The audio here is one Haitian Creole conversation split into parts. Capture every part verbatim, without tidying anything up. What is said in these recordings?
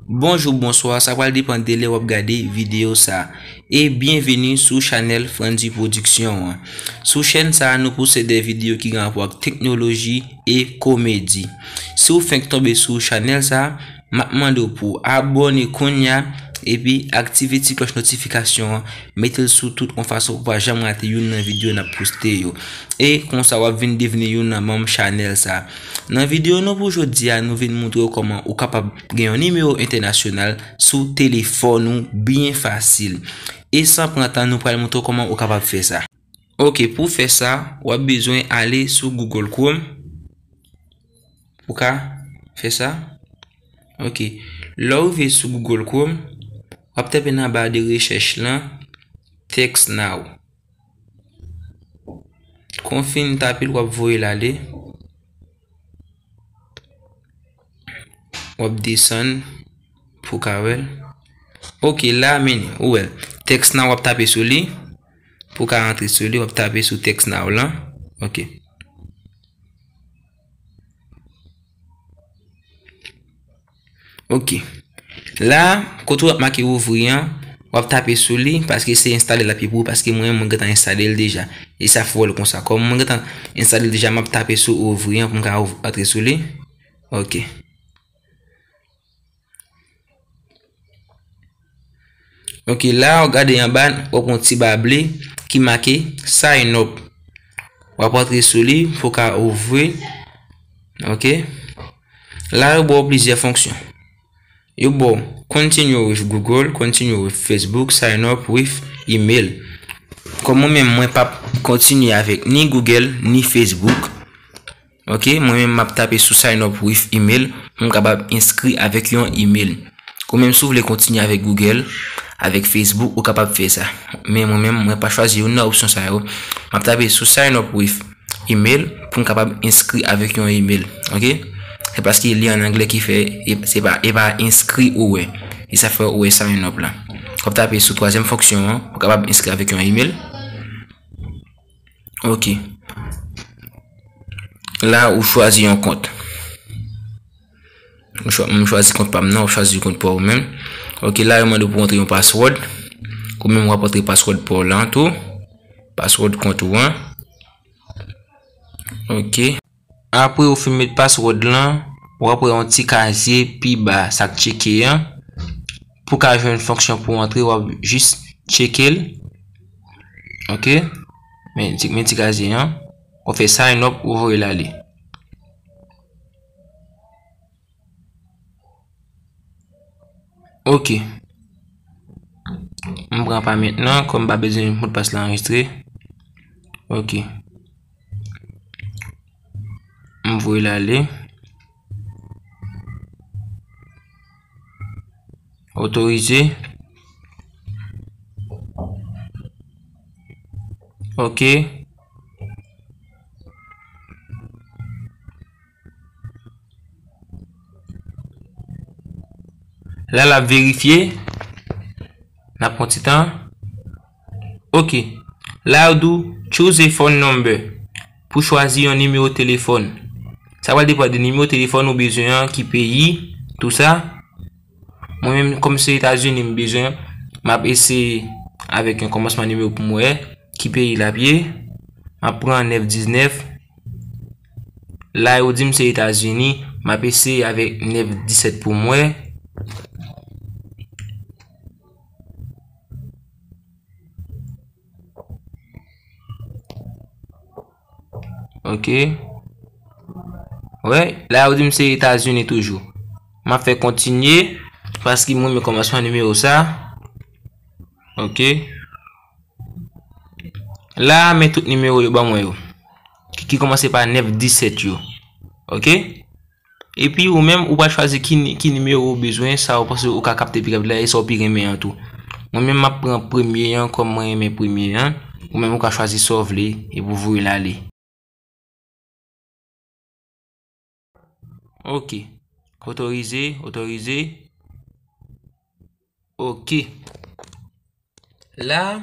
Bonjou, bonswa, sa pral depann de lè w ap gade videyo sa. E byenveni sou chanèl Frandy Production an. Sou chèn sa, nou poste de videyo ki gen rapò ak teknoloji e komedi. Si w fenk tonbe sou chanèl sa, m ap mande w pou w abòne kounye a, epi aktive ti klòch notifikasyon an, mete l sou tout yon fason pou w pa janm rate youn nan videyo n ap poste yo. E konsa w ap vin devni youn nan manm chanèl sa. Nan videyo nou pou jodi a, nou vin montre w kòman ou kapab gen yon nimewo entènasyonal sou telefòn ou byen fasil. E san pran tan, nou pral montre w kòman ou kapab fè sa. Ok, pou fè sa, w ap bezwen ale sou Google Chrome pou ka fè sa. Ok, lè w rive sou Google Chrome, w ap tape nan ba de rechèch lan TextNow. Kon w fin tape l, w ap voye l ale. W ap desann pou w ka wè l. Ok, la, men, ou wè l. TextNow, w ap tape sou li. Pou w ka rantre sou li, w ap tape sou TextNow lan. Ok. Ok. La, kote w ap make ouvri an, w ap tape sou li, paske se enstale l ap ye pou ou, paske mwen, mwen gentan enstale l deja. E sa fè w wè l konsa. Kòm mwen gentan enstale l deja, m ap tape sou ouvri an pou m ka ouv-, antre sou li. Ok. Ok, la, w gade anba, w ap wè yon ti ba ble ki make Sign Up. W ap antre sou li pou w ka ouvri. Ok. La, yo ba w plizyè fonksyon. Yo ba w Continue with Google, Continue with Facebook, Sign Up with Email. Kòm mwen menm, mwen p ap kontinye avèk ni Google, ni Facebook. Ok, mwen menm, m ap tape sou Sign Up with Email pou m kapab enskri avèk yon email. Ou menm, si w vle kontinye avèk Google, avèk Facebook, ou kapab fè sa. Men mwen menm, mwen pa chwazi youn nan opsyon sa yo. M ap tape sou Sign Up with Email pou m kapab enskri avèk yon email. Ok? Se paske li an anglè ki fè, e, se pa, e pa enskri ou wè. E sa fè ou wè Sign Up la. W ap tape sou twazyèm fonksyon an, ou kapab enskri avèk yon email. Ok. La, ou chwazi yon kont. M chwa-, m chwazi kont pa m nan, ou chwazi kont pa ou menm. Ok, la, yo mande w pou w antre yon password. Ou menm, w ap antre password pa w lan tou. Password kont ou an. Ok. Apre ou fin met password lan, w ap wè yon ti kazye pi ba sa k tcheke an. Pou w ka jwenn fonksyon pou w antre, w ap jis tcheke l. Ok. Men ti, men ti kazye an. W ap fè sign up, ou voye l ale. Ok. M pran pa mentnan, kòm m pa bezwen modpas la anrejistre. Ok. M voye l ale. Otorize. Ok. La, l ap verifye. N ap pran ti tan. Ok. La, yo di w, choose a phone number. Pou chwazi yon nimewo telefòn. Sa pral depann de nimewo telefòn ou bezwen an, ki peyi, tou sa. Mwen menm, kòm se Etazini m bezwen, m ap eseye avèk yon kòmansman nimewo pou m wè ki peyi l ap ye. M ap pran nèf diznèf. La, yo di m se Etazini, m ap eseye avèk nèf disèt pou m wè. Ok. Wè, la yo di m se Etazini toujou. M ap fè kontinye, paske mwen renmen kòmansman nimewo sa. Ok. La, men tout nimewo yo ban mwen yo. Ki, ki kòmanse pa nèf disèt yo. Ok. Epi ou menm, ou pral chwazi ki ni-, ki nimewo ou bezwen, sa ou panse ou ka kapte pi rapid la, e sa ou pi renmen an tou. Mwen menm, m ap pran premye an, kòm mwen renmen premye an. Ou menm, ou ka chwazi sa ou vle, epi ou voye l ale. Ok. Otorize, otorize. Ok. La,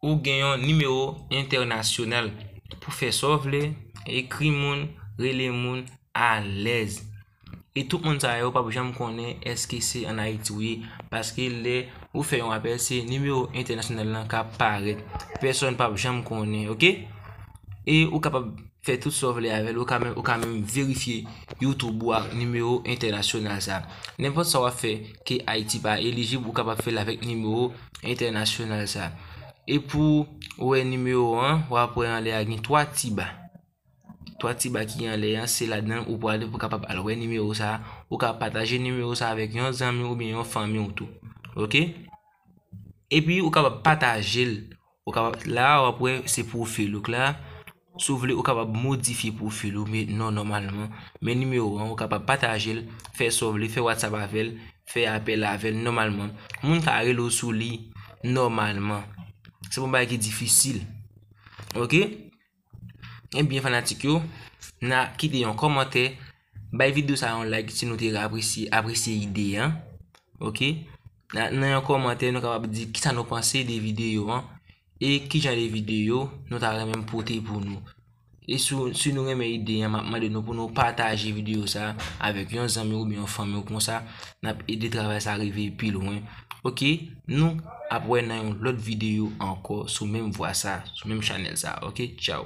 ou gen yon nimewo entènasyonal pou fè sa w vle, ekri moun, rele moun alèz. E tout moun sa yo p ap janm konnen èske se ann Ayiti ou ye, paske lè ou fè yon apèl, se nimewo entènasyonal lan k ap parèt. Pèsonn p ap janm konnen, oke? E ou kapab fè tout sa w vle avè l, ou ka menm, ou ka menm verifye YouTube ou ak nimewo entènasyonal sa. Nenpòt sa w ap fè ke Ayiti pa elijib, ou kapab fè l avèk nimewo entènasyonal sa. E pou ou wè nimewo an, w ap wè anlè a gen twa ti ba. Twa ti ba ki anlè an, se ladan ou pwale pou kapab al wè nimewo sa. Ou ka pataje nimewo sa avèk yon zanmi oubyen yon fanmi w tou. Oke? Epi ou kapab pataje l. Ou kapab, la a w ap wè se pwofil ou k la. Si w vle, ou kapab modifye pwofil ou, men non nòmalman. Men nimewo an, ou kapab pataje l, fè sa w vle, fè WhatsApp avè l, fè apèl avè l nòmalman. Moun ka rele w sou li nòmalman. Se pa yon bagay ki difisil. Oke? Ebyen, fanatik yo, n a kite yon kòmantè, bay videyo sa yon like si nou te apresye, apresye ide an. Oke? Nan, nan yon kòmantè, nou kapab di kisa nou panse de videyo an e ki jan de videyo nou ta renmen m pote pou nou. E si, si nou renmen ide an, m ap mande nou pou nou pataje videyo sa avèk yon zanmi oubyen yon fanmi w, konsa n ap ede travay sa rive pi lwen. Oke, nou ap wè nan yon lòt videyo ankò sou menm vwa sa, sou menm chanèl sa. Oke, tchaw.